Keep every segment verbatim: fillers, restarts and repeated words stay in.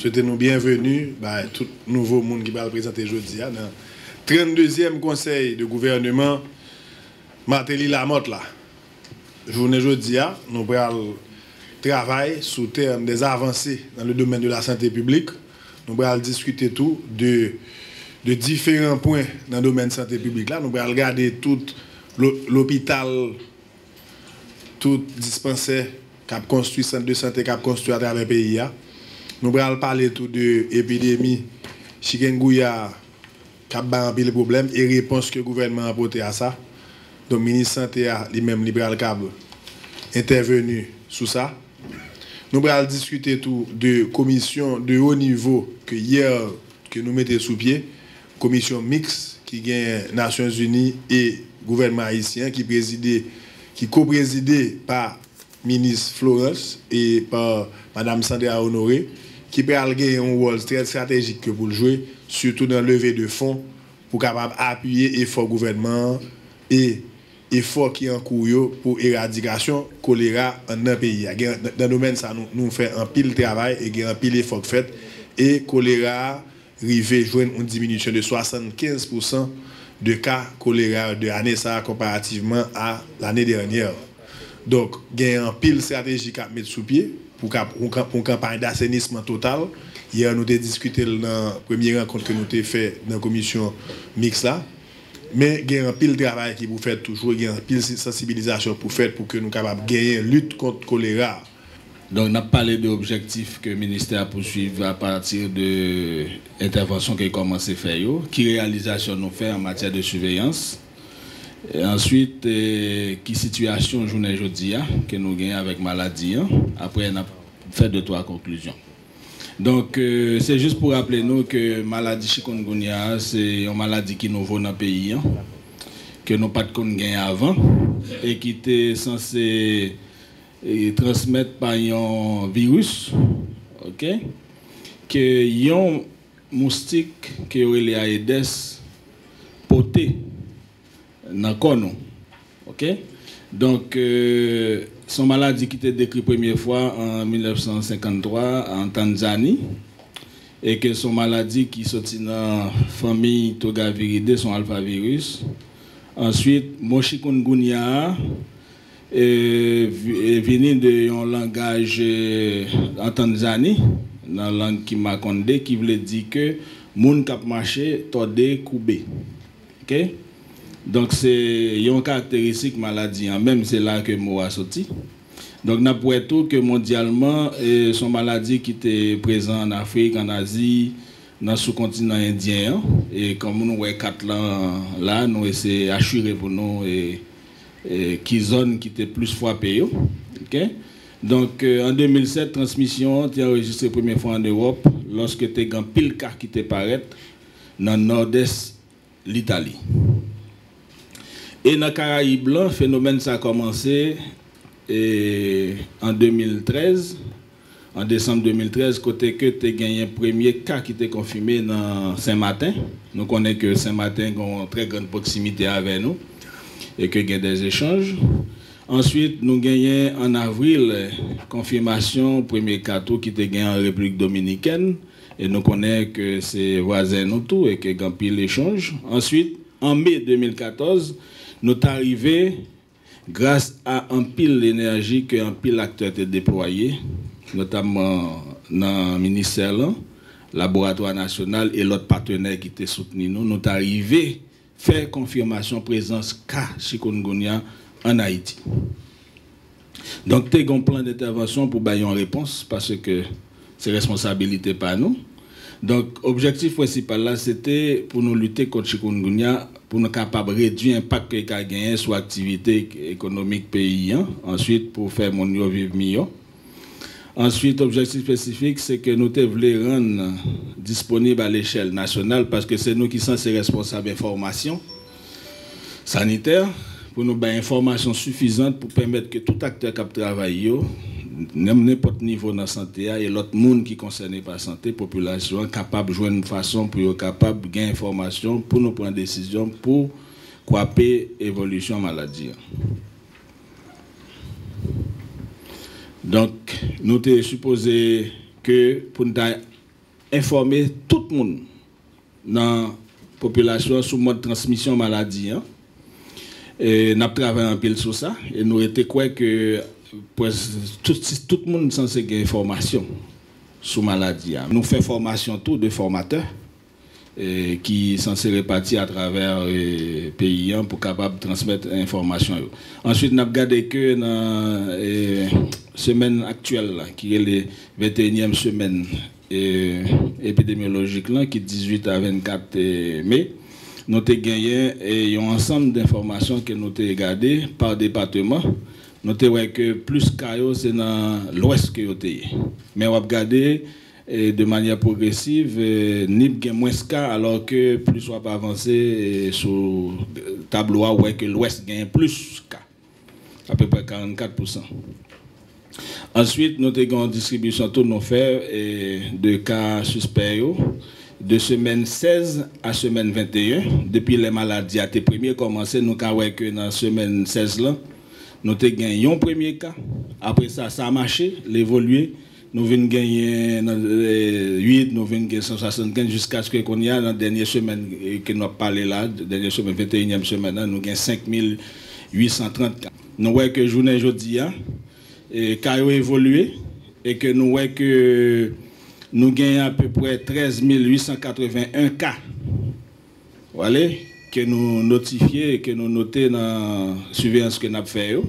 Swete nou byenveni bay tout nouvo moun ki pral prezante jodi a nan tranndezyèm konsèy de gouvèneman Martelly Lamothe la. Jounen jodi a, nou pral travay sou tèm des avancées dans le domaine de la santé publique. Nou pral diskite tou de, de diferan pwen nan domèn sante piblik la. Nou pral gade tout lo- lopital, tout dispansè k ap konstwi, sant de sante k ap konstwi atravè peyi a. Nou pral pale tou de epidemi chikungunya k ap bay anpil pwoblèm e repons ke gouvènman an pote a sa. Donk, minis sante a, li menm, li pral kab entèveni sou sa. Nou pral diskite tou de komisyon de wo nivo ke yè ke nou mete sou pye, komisyon miks ki gen Nasyonzini e gouvènman ayisyen ki prezide, ki ko-prezide pa minis Florence e pa madam Sandra Honoré, ki pral gen yon wòl trè estratejik ke pou l jwe, sitou nan leve de fon pou kapab apiye efò gouvènman an e efò ki an kou yo pou eradikasyon kolera anndan peyi a. Gen, nan domèn sa, nou, nou fè anpil travay e gen anpil efò k fèt. E kolera a rive jwenn yon diminisyon de swasannkenz pousan de ka kolera de ane sa a konparativman a lane dènyè. Donk, gen anpil estrateji k ap met sou pye pou ka, pou kan- pou yon kanpay dasenisman total. Yè, nou te diskite l nan premye rankont ke nou te fè nan komisyon miks la. Men gen anpil travay ki pou fèt toujou, gen anpil si- sansibilizasyon pou fèt pou ke nou kapab genyen lit kont kolera. Donk, n ap pale de objektif ke ministè a pouswiv apati de entèvansyon ke l kòmanse fè yo, ki reyalizasyon nou fè an matyè de siveyans, e answit, e, ki sitiyasyon jounen jodi a ke nou genyen avèk maladi an, apre n ap fè de twa konklizyon. Donk, e, se jis pou raple nou ke maladi chikungunya a, se yon maladi ki nouvo nan peyi an, ke nou pa t konn gen avan, e ki te sanse, e, transmèt pa yon viris, oke, ke yon moustik ke yo rele Aedes pote nan kò nou. Oke? Donk, e, se yon maladi ki te dekri premye fwa an mil nèf san senkanntwa an Tanzani, e ke se yon maladi ki soti nan fanmi Togaviridae, se yon alfa viris. Answit, mo chikungunya a, e, vi- e vini de yon langaj, e, an Tanzani, nan lang Kimakonde, ki vle di ke moun k ap mache tòde koube. Oke? Donk, se yon karakteristik maladi an menm, se la ke mo a soti. Donk, n ap wè tou ke mondyalman, e, se yon maladi ki te prezan an Afrik, an Azi, nan soukontinan endyen an. E kòm nou wè kat lan la, nou eseye asire pou nou, e, e, ki zòn ki te plis frape yo. Oke? Donk, e, an de mil sèt, transmisyon an te anrejistre premye fwa an Ewòp, lòske te gen anpil ka ki te parèt nan nòdès Litali. E nan Karayib lan, fenomèn sa kòmanse, e, an de mil trèz, an desanm de mil trèz, kote ke te genyen premye ka ki te konfime nan Senmaten. Nou konnen ke Senmaten gen yon trè grann pwoksimite avè nou e ke gen dè echanj. Answit, nou genyen an avril konfimasyon premye ka tou ki te gen an Repiblik Dominikèn, e nou konnen ke se vwazen nou tou e ke gen anpil echanj. Answit, an me de mil katòz, nou ta rive, gras a anpil enèji ke anpil aktè te deplwaye, notamman nan ministè lan, laboratwa nasyonal e lòt patnè ki te soutni nou, nou ta rive fè konfimasyon prezans ka chikungunya ann Ayiti. Donk, te gen yon plan dentèvansyon pou bay yon repons, paske se responsabilite pa nou. Donk, objektif prensipal la, se te pou nou lite kont chikungunya, pou nou kapab redui enpak ke l ka genyen sou aktivite ekonomik peyi an, answit, pou fè moun yo viv miyò. Answit, objektif espesifik, se ke nou te vle rann disponib a lechèl nasyonal, paske se nou ki sanse responsab enfòmasyon sanitè, pou nou bay enfòmasyon sifizan pou pèmèt ke tout aktè k ap travay yo, nan nenpòt nivo nan sante a, e lòt moun ki konsène pa sante, popilasyon an kapab jwenn fason pou yo kapab gen enfòmasyon pou nou pran desizyon pou kwape evolisyon maladi an. Donk, nou te sipoze ke pou n ta enfòme tout moun nan popilasyon an sou mòd transmisyon maladi an. E n ap travay anpil sou sa, e nou rete kwè ke près tout, tout moun sanse gen enfòmasyon sou maladi a. Nou fè fòmasyon tou de fòmatè, e, ki sanse repati atravè, e, peyi an pou kapab transmèt enfòmasyon yo. Answit, n ap gade ke nan, e, semèn aktyèl la, ki rele venteyinyèm semèn, e, epidemyolojik lan, ki dizuit a vennkat, e, me, nou te genyen, e, yon ansanm de enfòmasyon ke nou te gade pa depatman. Nou te wè ke plis ka yo se nan Lwès ke yo te ye. Men w ap gade, e, de manyè pwogresiv, e, Nip gen mwens ka, alò ke plis w ap avanse, e, sou tablo a, w wè ke Lwès genyen plis ka, apeprè karannkat pousan. Answit, nou te gen yon distribisyon tou nou fè, e, de ka sispè yo, de semèn sèz a semèn venteyen. Depi lè maladi a te premye kòmanse, nou ka wè ke nan semèn sèz lan, nou te gen yon premye ka. Apre sa, sa mache, l evolye. Nou vin genyen nan, e, uit, nou vin gen san swasannkenz, jiskaske kounye a, nan dènye semèn, e, ke n ap pale la, dènye semèn, venteyinyèm semèn nan, nou gen senk mil uit san trant ka. Nou wè ke jounen jodi a, e, ka yo evolye, e ke nou wè ke nou genyen apeprè trèz mil uit san katreven en ka, wale, ke nou notifye e ke nou note nan siveyans ke n ap fè yo,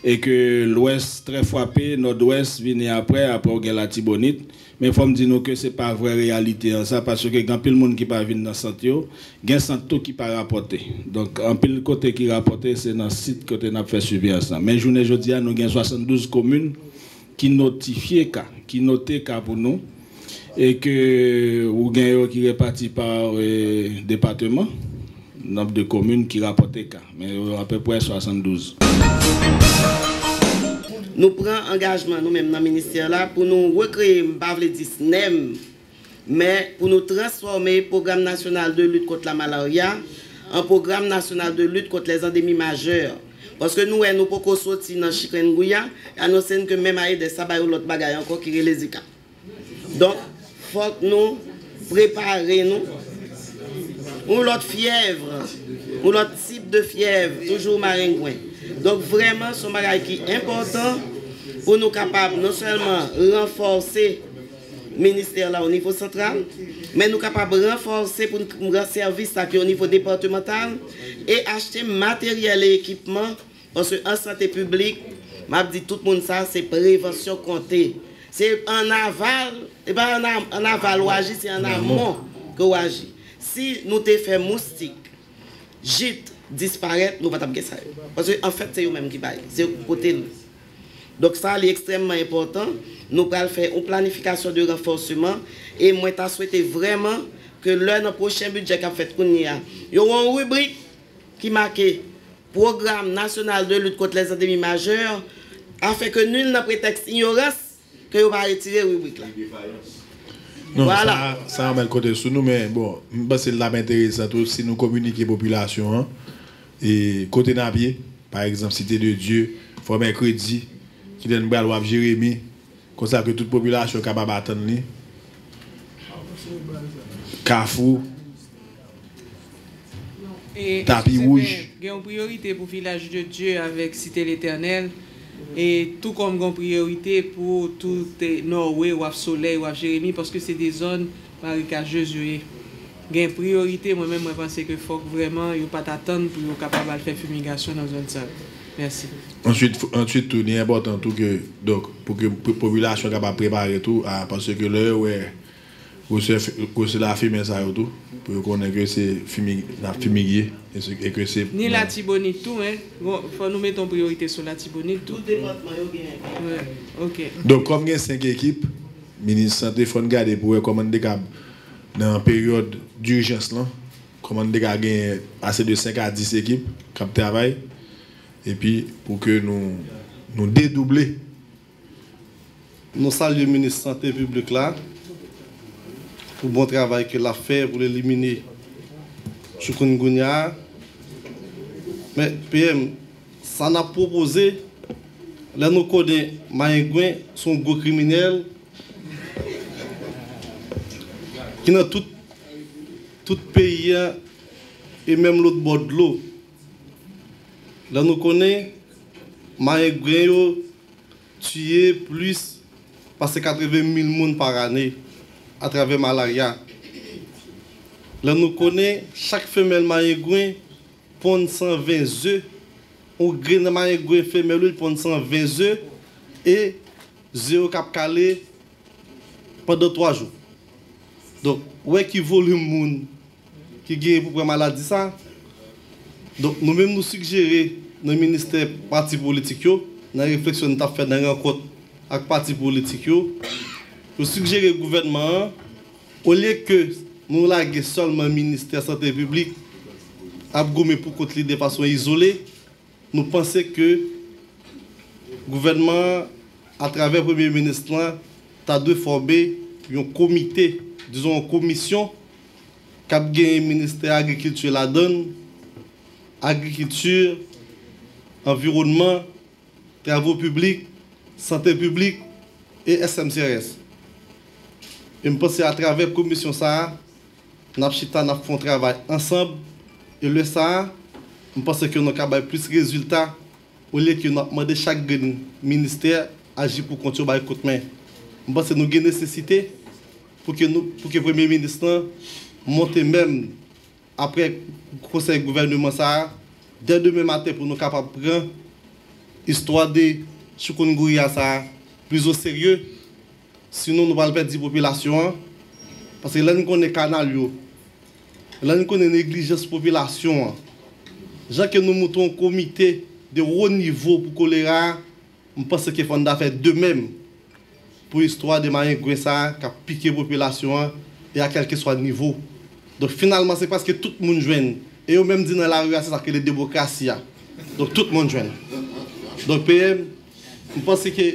e ke Lwès trè frape, Nòdwès vini apre, apre w gen Latibonit. Men fò m di nou ke se pa vrè reyalite an sa, paske gen anpil moun ki pa vin nan sant yo, gen sant tou ki pa rapòte. Donk, anpil kote ki rapòte, se nan sit kote n ap fè siveyans lan. Men jounen jodi a, nou gen swasanndouz komin ki notifye ka, ki note ka pou nou, e ke ou gen yo ki repati pa, e, depatman, nonb de komin ki rapòte ka, men yo apeprè swasanndouz. Nou pran angajman nou menm nan ministè la pou nou rekreye, m pa vle di snèm, men pou nou transfòme Pwogram Nasyonal de Lit Kont Lamalarya an Pwogram Nasyonal de Lit Kont Lèzandemi Majè. Paske nou wè nou poko soti nan chikungunya, anonse n ke menm AEDES sa ba yo lòt bagay ankò ki rele Zika. Donk, fòk nou prepare nou. Yon lòt fyèv, yon lòt tip de fyèv, toujou marengwen. Donk, vrèman, se yon bagay ki enpòtan pou nou kapab non sèlman ranfòse ministè la o nivo santral, men nou kapab ranfòse pou n pran sèvis sa ki o nivo depatmantal e achte materyèl e ekipman, paske an sante piblik, m ap di tout moun sa, se prevansyon konte. Se an aval, e pa an a-, an aval w aji, se an amon ke w aji. Si nou te fè moustik, jit disparèt, nou pa t ap gen sa yo. Paske, anfèt, se yo menm ki bay, se yo ki pote l. Donk, sa, li ekstrèmman enpòtan. Nou pral fè yon planifikasyon de ranfòsman. E mwen ta swete vrèman ke lè nan pwochen bidjè k ap fèt kounye a, yo gen yon ribrik ki make Pwogram Nasyonal de Lit Kont Lèzandemi Majè, afin ke nul nan pretèks inyorans, ke yo pa retire ribrik la. Non, vwala. Sa, sa anmèl konte sou nou, men bon, m panse l t ap enteresan tou si nou kominike popilasyon an, e kote n ap ye, pa egzanp, Site de Dye, Fò Mèkredi, kilè n pral wè Jeremi, konsa ke tout popilasyon kapab atann li. Kafou, Tapi wouj. Gen yon priyorite pou Vilaj de Dye avèk Site Letènèl, e tou kòm gen yon priyorite pou tout, e, Nòwe, Waf Solèy, Waf Jeremi, paske se de zòn marikajez yo ye. Gen priyorite, mwen menm, mwen panse ke fòk vrèman yo pa t atann pou yo kapab al fè fimigasyon nan zòn sa yo. Mèsi. Answit, f-, answit tou, li enpòtan tou ke, donk, pou ke po-, popilasyon kapab prepare tou, a, paske lè yo wè gwosè fi-, gwosè lafimen sa yo tou, pou yo konnen ke se fimi-, n ap fimige, e se, e ke se. Ni Latibonit tou, en. Bon, fò nou mete yon priyorite sou Latibonit tou. Tout depatman yo genyen. Wi, ok. Donk, kòm gen senk ekip, minis sante fò n gade pou wè kòman n te ka, nan peryòd dijans lan, kòman n te ka genyen ase de senk a dis ekip k ap travay, epi pou ke nou, nou dedouble. Nou salye minis sante piblik la pou bon travay ke l ap fè pou l elimine chikungunya a. Men, P M, sa n ap pwopoze, lè nou konnen marengwen se yon gwo kriminèl, ki nan tout, tout peyi a e menm lòt bò dlo. Lè nou konnen mayengwen yo tiye plis pase katreven mil moun pa ane atravè malarya. Lè nou konnen chak femèl mayengwen ponn san ven ze, yon grenn mayengwen femèl wi, l ponn san ven ze, e ze yo k ap kale pandan twa jou. Donk, ou wè ki volim moun ki genyen pou pran maladi sa. Donk, nou menm nou sigjere nan ministè pati politik yo, nan refleksyon nou t ap fè nan rankont ak pati politik yo, nou sigjere gouvènman an, olye ke nou lage sèlman ministè sante piblik ap goumen pou kont li de fason izole, nou panse ke gouvènman an, atravè premye minis lan, ta dwe fòme yon komite, dizon yon komisyon, k ap genyen ministè agrikilti ladan l, agrikilti, anviwònman, travo piblik, sante piblik e S M C R S. E m panse atravè komisyon sa a, n ap chita, n ap fè yon travay ansanm, e lè sa a, m panse ke nou ka bay plis rezilta, olye ke n ap mande chak grenn ministè aji pou kont yo, bay kout men. M panse nou gen nesesite pou ke nou, pou ke premye minis lan monte menm aprè konsèy gouvèneman sa a, dè demen maten pou nou kapab pran istwa de chikungunya sa a plis o serye. Sinon, nou pral pèdi popilasyon an. Paske lè n konnen kanal yo, lè n konnen neglijans popilasyon an, jan ke nou moute yon komite de wo nivo pou kolera a, m panse ke fò n ta fè de menm pou istwa de mayengwen sa a k ap pike popilasyon an e a kèlkeswa nivo. Donk, finalman, se prèske tout moun jwenn. E yo menm di nan lari a, se sa k rele demokrasi a. Donk, tout moun jwenn. Donk, P M, m panse ke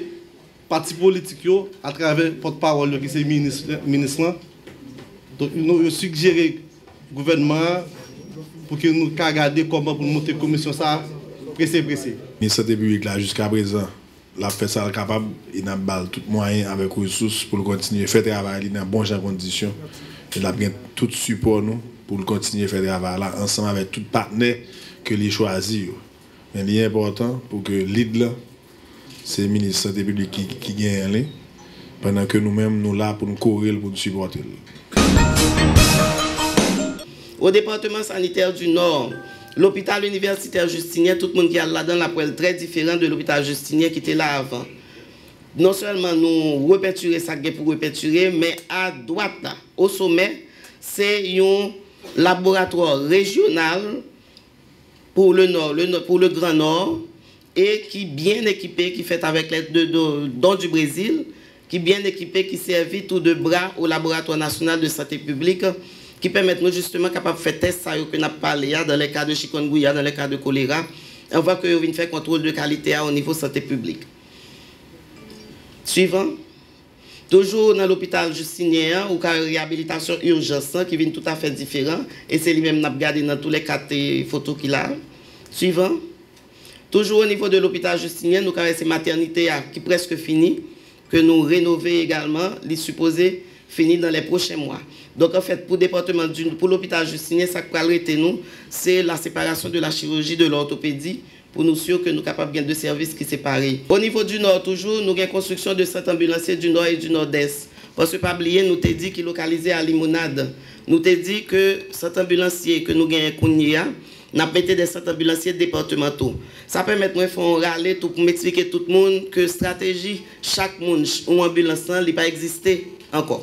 pati politik yo, atravè pòtpawòl yo ki se minis, minis lan, donk, nou, yo sigjere gouvènman an pou ke nou ka gade kòman pou n monte komisyon sa a prese, prese. Minis Sante Piblik la, jiskaprezan, l ap fè sa l kapab e n ap ba l tout mwayen avèk resous pou l kontinye fè travay li nan bon jan kondisyon. E l ap gen tout sipò nou pou l kontinye fè travay la ansanm avèk tout patnè ke li chwazi yo. Men li enpòtan pou ke lid lan, se minis sante piblik ki, ki genyen li, pandan ke nou menm, nou la pou n kore l, pou n sipòte l. O depatman sanitè di Nò, lopital inivèsitè Justinien, tout moun ki al ladan l ap wè l trè diferan de lopital Justinien ki te la avan. Non sèlman nou repentire sa k gen pou repentire, men a dwat la, o somè, se yon laboratwa rejyonal pou le Nò, le Nò, pou le Gran Nò, e ki byen ekipe, ki fèt avèk lèd de, de don du Brezil, ki byen ekipe, ki sèvi tou de bra o Laboratwa Nasyonal de Sante Piblik, ki pèmèt nou jisteman kapab fè tès sa yo ke n ap pale a, dans les cas de chikungunya, dans les cas de choléra, anvan ke yo vin fè kontwòl de kalite a o nivo sante piblik. Swivan. Toujou nan lopital Justinien an, ou ka wè reyabilitasyon ijans lan ki vin toutafè diferan, e se li menm n ap gade nan tou lè kat, eh, foto ki la. Swivan. Toujou o nivo de lopital Justinien, nou ka wè se matènite a ki prèske fini, ke nou renove egalman, li sipoze fini dans les prochains mois. Donk, anfèt, pou depatman di, pou lopital Justinien, sa k pral rete nou, se la séparation de la chirurgie de l'orthopédie, pou nou si ke nou kapab gen de sèvis ki separe. O nivo di Nò toujou, nou gen konstriksyon de sant anbilansye di Nò e di Nòdès. Paske pa bliye, nou te di ki lokalize a Limonad. Nou te di ke sant anbilansye ke nou genyen kounye a, n ap mete de sant anbilansye depatmanto. Sa pèmèt mwen fè yon rale tou pou m eksplike tout moun ke estrateji chak moun, ch-, yon anbilans lan, li pa egziste ankò.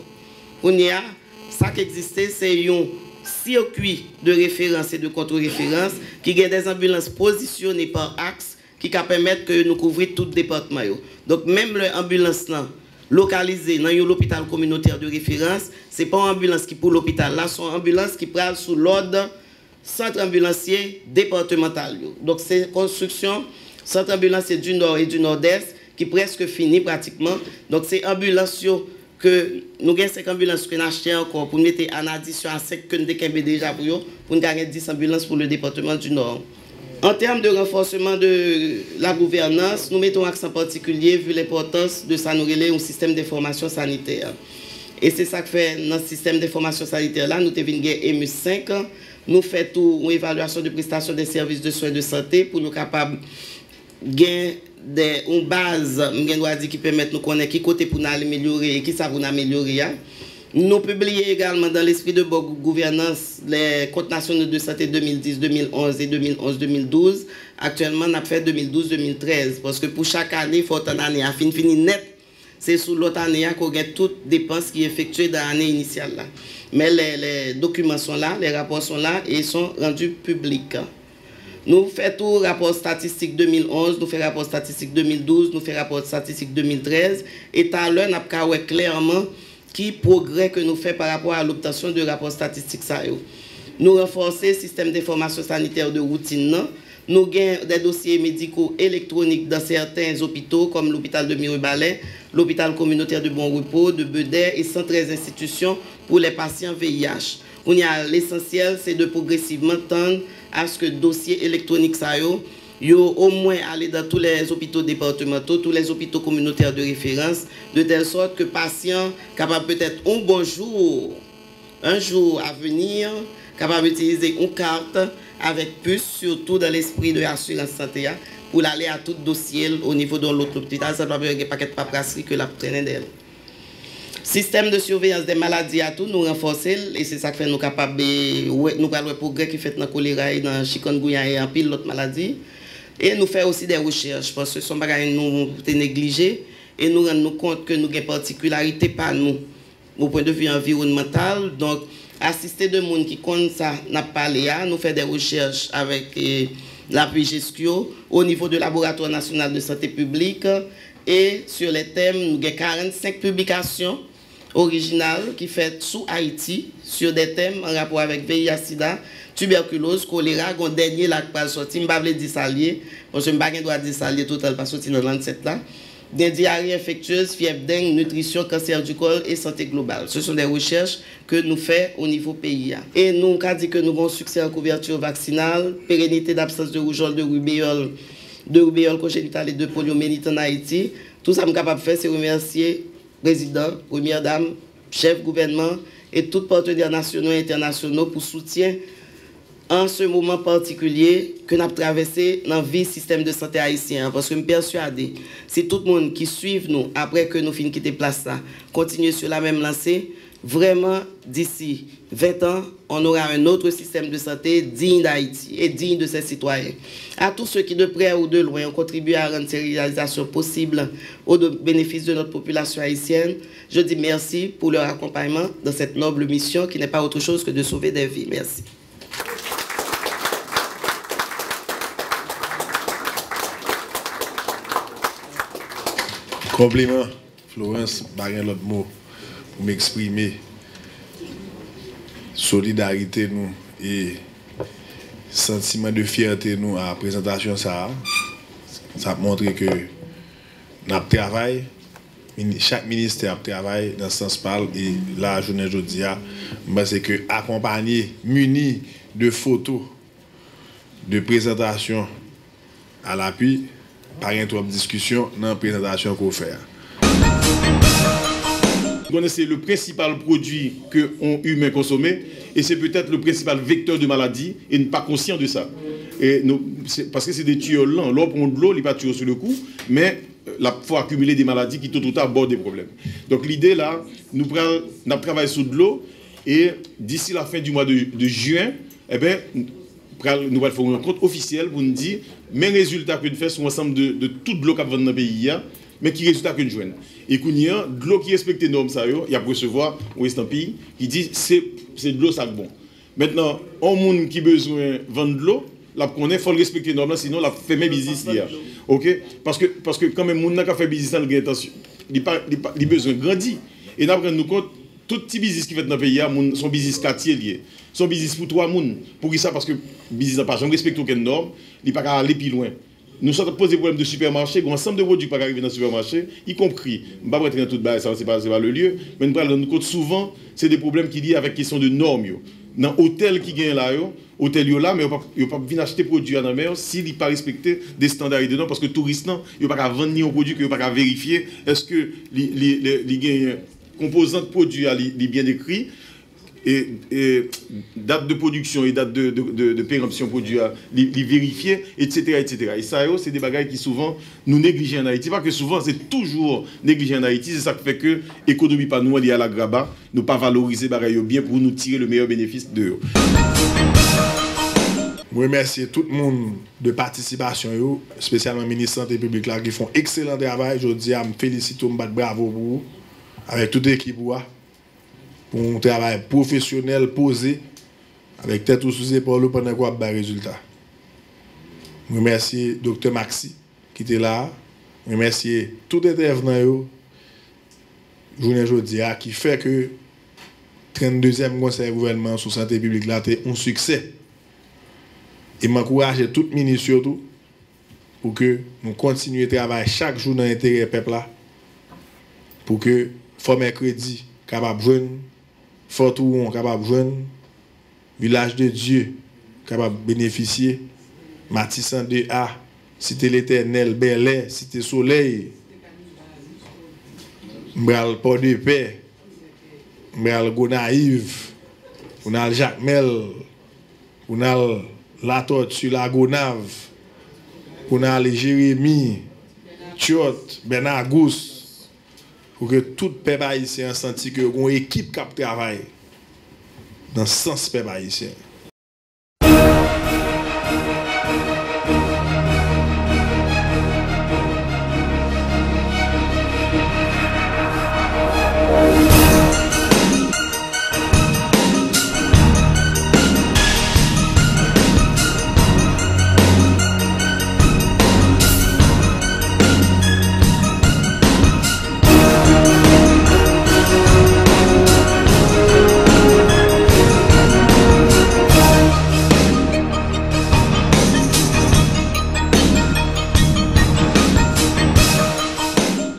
Kounye a, sa k egziste, se yon sirkwi de referans e de contre-référence ki gen de anbilans pozisyone pa aks ki ka pèmèt ke nou kouvri tout depatman yo. Donk, menm lè anbilans lan lokalize nan yon lopital kominotè de referans, se pa yon anbilans ki pou lopital la, se yon anbilans ki pral sou lòd sant anbilansye depatmantal yo. Donk, se konstriksyon sant anbilansye di Nò e di Nòdès ki prèske fini pratikman. Donk, se anbilans yo ke nou gen senk anbilans ke n achte ankò pou n mete an adisyon a senk ke n te kenbe deja pou yo, pou n ka gen dis anbilans pou le depatman di Nò. An tèm de ranfòsman de la gouvènans, nou mete yon aksan patikilye, vi lenpòtans de sa nou rele yon sistèm de enfòmasyon sanitè. E se sa k fè nan sistèm de enfòmasyon sanitè la, nou te vin gen EMUS senk. Nou fè tou yon evalyasyon de prestasyon de sèvis de swen de sante pou nou kapab gen de, yon baz, m gen dwa di, ki pèmèt nou konnen ki kote pou n al amelyore e ki sa pou n amelyore a. Nou pibliye egalman, dans l'esprit de bonne gouvernance, les comptes nationaux de santé deux mille dix, deux mille onze et deux mille onze, deux mille douze. Aktyèlman, n ap fè de mil douz, de mil trèz, paske pou chak ane, fò w tann ane a fin fini nèt. Se sou lòt ane a ke w gen tout depans ki efektye dan ane inisyal la. Men les, les documents sont là, les rapports sont là et sont rendus publics. Nou fè tou rapò statistik de mil onz, nou fè rapò statistik de mil douz, nou fè rapò statistik de mil trèz, e talè n ap ka wè klèman ki pwogrè ke nou fè pa rapò a lobtansyon de rapò statistik sa yo. Nou ranfòse sistèm de enfòmasyon sanitè de woutin nan. Nou gen des dossiers médicaux électroniques dans certains hôpitaux, comme l'hôpital de Mirebalais, l'hôpital communautaire de Bon Repos, de Bedère et cent treize institutions pour les patients V I H. Kounye a, lesansyèl, se de pwogresivman tann aske dosye elektwonik sa yo, yo omwen ale dans tous les hôpitaux départementaux, tous les hôpitaux communautaires de référence, de telle sorte que pasyan kapab petèt yon bon jou, un jour à venir, kapab itilize yon kat avèk pis, surtout dans l'esprit de asirans sante a, pou l ale a tout dosye l o nivo de yon lòt lopital, sa pa bezwen gen pakèt paprasri ke l ap trennen dèyè l. Sistèm de surveillance des maladies a tou, nou ranfòse l, e se sa k fè nou kapab, e, wè, nou pral wè pwogrè ki fèt nan kolera e nan chikungunya e anpil lòt maladi. E nou fè osi de rechèch, paske se yon bagay nou te neglije, e nou rann nou kont ke nou gen patikilarite pa nou, o pwen de vi anviwònmantal. Donk, asiste de moun ki konn sa n ap pale a, nou fè de rechèch avèk, e, lapui GESCIO, o nivo de Laboratoire National de Santé Publique, e sur les thèmes, nou gen karannsenk piblikasyon orijinal ki fèt sou Ayiti, sur des thèmes an rapò avèk V I H sida, tibèkiloz, kolera, gen yon dènye la k pral sòti, m pa vle di sa l ye, paske m pa gen dwa di sa l ye toutan l pa sòti nan Lancet la. Gen dyare enfektyez, fyèv deng, nitrisyon, kansè di kòl e sante global. Ce sont des recherches que nous fait au niveau pays a. E nou ka di ke nou gen yon succès en couverture vaccinale, pérennité d'absence de rougeole, de rubéole, de rubéole congénitale et de poliomyélite en Haïti. Tout sa m kapab fè, se remèsye prezidan, premyè dam, chèf gouvènman e tout patenè nasyonal e entènasyonal pou soutyen an se moman patikilye ke n ap travèse nan vi sistèm de sante ayisyen an, paske m pèswade, si tout moun ki swiv nou apre ke nou fin kite plas la kontinye sur la menm lansé, vraiment, d'ici vingt ans, on aura un autre système de santé digne d'Haïti et digne de ses citoyens. À tous ceux qui, de près ou de loin, ont contribué à rendre ces réalisations possibles au bénéfice de notre population haïtienne, je dis merci pour leur accompagnement dans cette noble mission qui n'est pas autre chose que de sauver des vies. Merci. Konpliman, Florence, m pa gen lòt mo pou m eksprime solidarite nou e santiman de fyète nou a prezantasyon sa a. Sa ap montre ke n ap travay, mini- chak ministè ap travay nan sans pa l, e la, jounen jodi a, m panse ke akonpanye, mini de foto, de prezantasyon alapui, pa gen twòp diskisyon nan prezantasyon ke w fè a. Nou konnen se le prensipal pwodui ke yon imen konsome e se petèt le prensipal vektè de maladi e n pa konsyan de sa. E nou, se, paske se de tiyèl lan, lè w pran dlo, li pa tiye w sou le kou, men l ap fè w akimile de maladi ki tot ou ta ba w de pwoblèm. Donk lide la, nou pral, n ap travay sou dlo e d'ici la fin du mois de, de juin, enben, pral, nou pral fè yon rankont ofisyèl pou n di, men rezilta ke n fè sou ansanm de, de tout dlo k ap vann nan peyi a, men ki rezilta ke n jwenn. E kounye a, dlo ki respekte nòm sa yo, y ap resevwa yon estanpiy ki di se, se dlo sa k bon. Mentnan, yon moun ki bezwen vann dlo, l ap konnen fò l respekte nòm lan, sinon l ap fèmen biznis li a. Oke? Paske, paske kanmenm moun nan k ap fè biznis lan, li gen entansyon, li pa, li pa, li bezwen grandi. E n ap rann nou kont, tout ti biznis ki fèt nan peyi a, moun, se yon biznis katye li ye. Se yon biznis pou twa moun. Poukisa? Paske biznis lan pa janm respekte okenn nòm, li pa ka ale pi lwen. Nou sot ap poze pwoblèm de sipèmache, gen yon ansanm de pwodui ki pa ka rive nan sipèmache, ikonpri, m p ap rantre nan tout bagay sa yo, se pa, se pa le lye, men nou pral rann nou kont souvan, se de pwoblèm ki lye avèk kesyon de nòm yo. Nan otèl ki genyen la yo, otèl yo la, men yo p ap, yo p ap vin achte pwodui a nan men w si li pa respekte de standarite de nòm, paske touris lan, yo pa ka vann li yon pwodui ke yo pa ka verifye, èske li, li, li, li genyen Konpozant pwodui a, li, li byen dekri. E, e dat de pwodiksyon e dat de, de, de, de pèrempsyon pwodui a, li, li verifye, etsetera, etsetera. E sa yo, se de bagay ki souvan nou neglije ann Ayiti. Pa ke souvan, se toujou neglije ann Ayiti. Se sa k fè ke ekonomi pa nou an, li alagraba. Nou pa valorize bagay yo byen pou nou tire le meyè benefis de yo. M remèsye tout moun de patisipasyon yo, espesyalman minis sante piblik la ki fè yon ekselan travay. Jodi a, m felisite w, m bat bravo pou ou, avèk tout ekip ou a, pou yon travay pwofesyonèl, poze, avèk tèt ou sou zepòl ou pandan ke w ap bay rezilta. M remèsye Doktè Maxi ki te la a, m remèsye tout entèvnan yo jounen jodi a ki fè ke tranndezyèm konsèy gouvènman sou sante piblik la te yon siksè. E m ankouraje tout minis yo tou pou ke nou kontinye travay chak jou nan enterè pèp la, pou ke Fò Mèkredi kapab jwenn, Fò Touwon kapab jwenn, Vilaj de Dye kapab benefisye, Matisan de A, Site Letènèl, Bèlè, Site Solèy, m pral Pòdepè, m pral Gonayiv, pou n al Jakmèl, pou n al Latòti, Lagonav, pou n ale Jeremi, Tyòt, Bènagous, pou ke tout pèp ayisyen an santi ke yo gen yon ekip k ap travay nan sans pèp ayisyen an.